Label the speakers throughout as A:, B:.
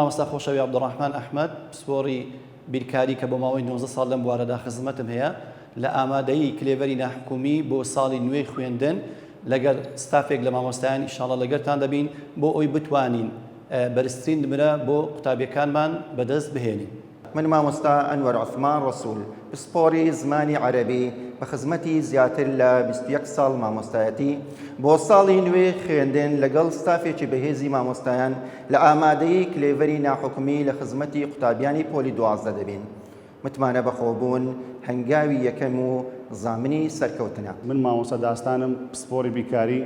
A: مامۆستا خۆشەوی عەبدولڕەحمان ئەحمەد، پسپۆڕی بیرکاری کە بۆ ماوەی 19 ساڵ لەم بوارەدا خزمەتم هەیە، لە ئامادەیی کلێڤەری ناحکومی بۆ ساڵی نوێی خوێندن لەگەڵ ستافێک لە مامۆستایان ئیشاڵڵا لەگەلتان دەبین بۆ ئەوی بتوانین بەرزترین نمرە بۆ قوتابیەکانمان بەدەست بهێنین.
B: من مامۆستا ئەنوەر عوسمان ڕەسول، پسپۆڕی زمانی عەرەبی بە خزمەتی زیاتر لە 21 ساڵ مامۆستایەتی، بۆ ساڵی نوێی خوێندن لەگەڵ ستافێکی بەهێزی مامۆستایان لە ئامادەیی کلێڤەری ناحکومی لە خزمەتی قوتابیانی پۆلی 12 دەبین. متمانە بەخۆبوون هەنگاوی یەکەم و زامنی سەرکەوتنە.
C: من مامۆستا داستانم پسپۆڕی بیرکاری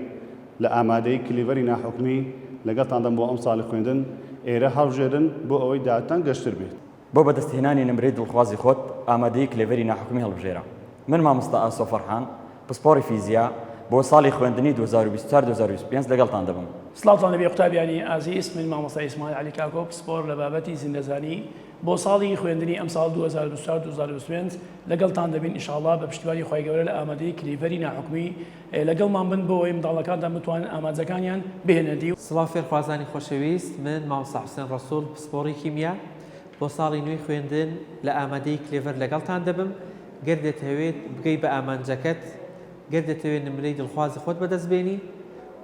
C: لە ئامادەیی کلیڤەری ناحوکمی لەگەڵتان دەم بۆ ئەمساڵی خوێندن ئێرە هەڵبژێرن بۆ ئەوەی داهاتوتان گەشتر بێت.
D: بۆ بەدەستهێنانی نمرەی دڵخوازی خۆت ئامادەیی کلێڤەری ناحوکمی هەڵبژێرە. من مامۆستا ئاسۆ فەرحان پسپۆڕی فیزیا بۆ ساڵی خوێندنی 2024 2025 لەگەڵتان دەبم.
E: سڵاوتان لێبێ قوتابیانی ئازیز من مامۆستا ئیسماعیل عەلی کاکۆ پسپۆر لە بابەتی زیندەزانی بۆ ساڵی خوێندنی ئەمساڵ 2024 2025 لەگەڵتان دەبین ان شاء اللە بە پشتیوانی خوای گەورە لە ئامادەیی کلیڤەری ناحکومی لەگەڵمان بن بۆ ئەوەی منداڵەکانتان بتوانن ئامانجەکانیان بهێنە دی.
F: سڵاو فێرخوازانی خۆشەویست من مامۆستا حوسێن ڕەسوڵ پسپۆڕی کیمیا بۆ ساڵی نوێی خوێندن لە ئامادەیی کلێڤەر لەگەڵتان دەبم گەر دەتهەوێت بگەی بە ئامانجەکەت گەر دەتەوێت نمرەی دڵخوازی خۆت بەدەست بێنی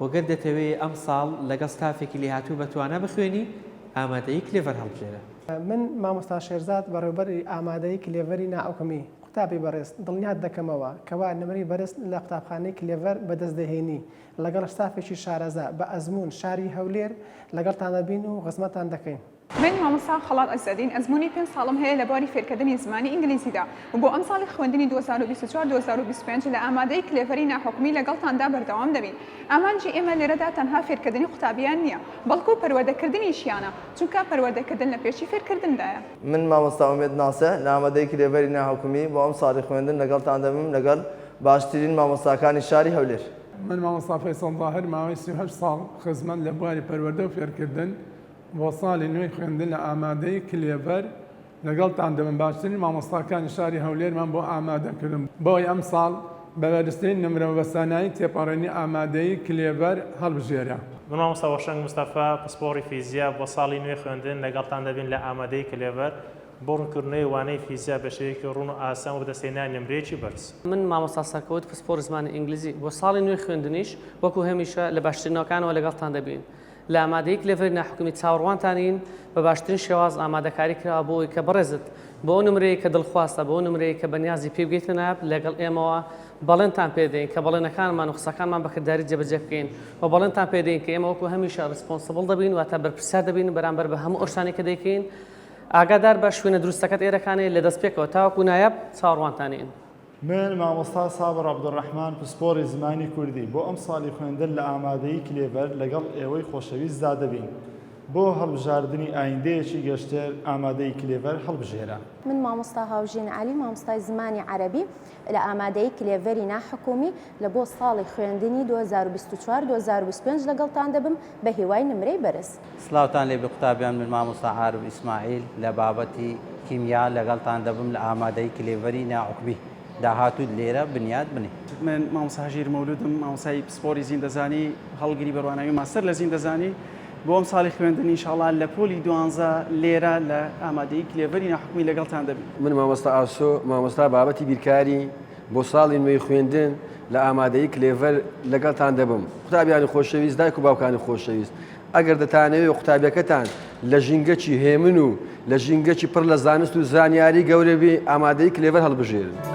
F: و گەر دەتەوێ ئەمساڵ لەگەڵ ستافێکی لێهاتوو بەتوانا بخوێنی ئامادەیی کلێڤەر هەڵبژێرە.
G: من مامۆستا شێرزاد بەڕێوبەری ئامادەیی کلێڤەری ناحکومی، قوتابی بەڕێز دڵنیات دەکەمەوە کەوا نمرەی بەرز لە قوتابخانەی کلێڤەر بەدەست دەهێنی، لەگەڵ ستافێکی شارەزا بە ئەزموون شاری هەولێر لەگەڵتان دەبین و خزمەتتان دەکەین.
H: من مامۆستا خەڵات عزەدین ئەزموونی پێنج ساڵم هەیە لە بواری فێرکردنی زمانی ئینگلیزیدا و بۆ ئەمساڵی خوێندنی 2024 2025 لە ئامادەیی کلێڤەری ناحکومی لەگەڵتاندا بەردەوام دەبین. ئامانجی ئێمە لێرەدا تەنها فێرکردنی قوتابیان نییە، بەڵکو پەروەردەکردنیشیانە، چونکە پەروەردەکردن لە پێشی فێرکردندایە.
I: من مامۆستا ئومێد ناسح لە ئامادەیی کلێڤەری ناحکومی بۆ ئەمساڵی خوێندن لەگەڵتان دەبم لەگەڵ باشترین مامۆستاکانی شاری هەولێر.
J: من مامۆستا فەیسەڵ زاهر ماوەی 38 ساڵ خزمەت لە بواری پەروەردە و فێرکردن بۆ ساڵی نوێی خوێندن لە ئامادەیی کلێڤەر لەگەڵتان دەبم باشترین مامۆستاکانی شاری هەولێرمان بۆ ئامادەکردن بۆی ئەمساڵ بە بەرزترین نمرە و بە سانایی تێپەڕێنی ئامادەیی کلێڤەر هەڵبژێرە.
K: من مامۆستا وەشەنگ مستەفا پسپۆڕی فیزیا بۆ ساڵی نوێی خوێندن لەگەڵتان دەبین لە ئامادەیی کلێڤەر بۆ ڕوونکردنەوەی وانەی فیزیا بە شێوەیەکی ڕوون و ئاسان و بەدەستهێنانی نمرەیەکی بەرز.
L: من مامۆستا سەرکەوت پسپۆڕی زمانی ئینگلیزی بۆ ساڵی نوێی خوێندنیش وەکو هەمیشە لە باشترینەکانەوە لەگەڵتان دەبین. لە ئامادەیی کلێڤەری ناحکومی چاوەڕوانتانین، بە باشترین شێواز ئامادەکاری کراوە بۆ ئەوەی کە بەڕێزت بۆ ئەو نمرەیەی کە دڵخوازتە، بۆ ئەو نمرەیەی کە بەنیازی پێی بگەیتە نایاب، لەگەڵ ئێمەوە بەڵێنتان پێ دەین کە بەڵێنەکانمان و قسەکانمان بە کرداری جێبەجێ بکەین و بەڵێنتان پێ دەین کە ئێمە وەکو هەمیشە responsible دەبین، واتە بەرپرسیار دەبین بەرامبەر بە هەموو ئەو شتانەی کە دەیکەین. ئاگادار بە شوێنە دروستەکەت ئێرەکانەیە لە دەستپێکەوە تاوەکو نایاب چاوەڕوانتانین.
M: من مامۆستا سابر عەبدولڕەحمان پسپۆڕی زمانی کوردی بۆ ئەمساڵی خوێندن لە ئامادەیی کلێڤەر لەگەڵ ئێوەی خۆشەویستدا دەبین. بۆ هەڵبژاردنی ئایندەیەکی گەشتر ئامادەیی کلێڤەر هەڵبژێرە.
N: من مامۆستا هاوژین عەلی مامۆستای زمانی عەرەبی لە ئامادەیی کلێڤەری ناحکومی لە بۆ ساڵی خوێندنی 2024 2025 لەگەڵتان دەبم بە هیوای نمرەی بەرز.
O: سڵاوتان لێبێ قوتابیان من مامۆستا عارف ئیسماعیل لە بابەتی کیمیا لەگەڵتان دەبم لە ئامادەیی کلێڤەری ناحکومی داهاتووت لێرە بنیات بنێ.
P: من مامۆستا هەژیر مەولودم مامۆستای پسپۆری زیندەزانی هەڵگری بەرواناوی ماستەر لە زیندەزانی بۆ ئەم ساڵی خوێندن ئینشاڵا لە پۆلی دوانزە لێرە لە ئامادەیی کلێڤەری ناحکومی لەگەڵتان دەبین.
Q: من مامۆستا ئاسۆ مامۆستا بابەتی بیرکاری بۆ ساڵی نوێی خوێندن لە ئامادەیی کلێڤەر لەگەڵتان دەبم. قوتابیانی خۆشەویست، دایک و باوکانی خۆشەویست، ئەگەر دەتانەوێ قوتابیەکەتان لە ژینگەکی هێمن و لە ژینگەکی پڕ لە زانست و زانیاری گەورە بێ، ئامادەیی کلێڤەر هەڵبژێرن.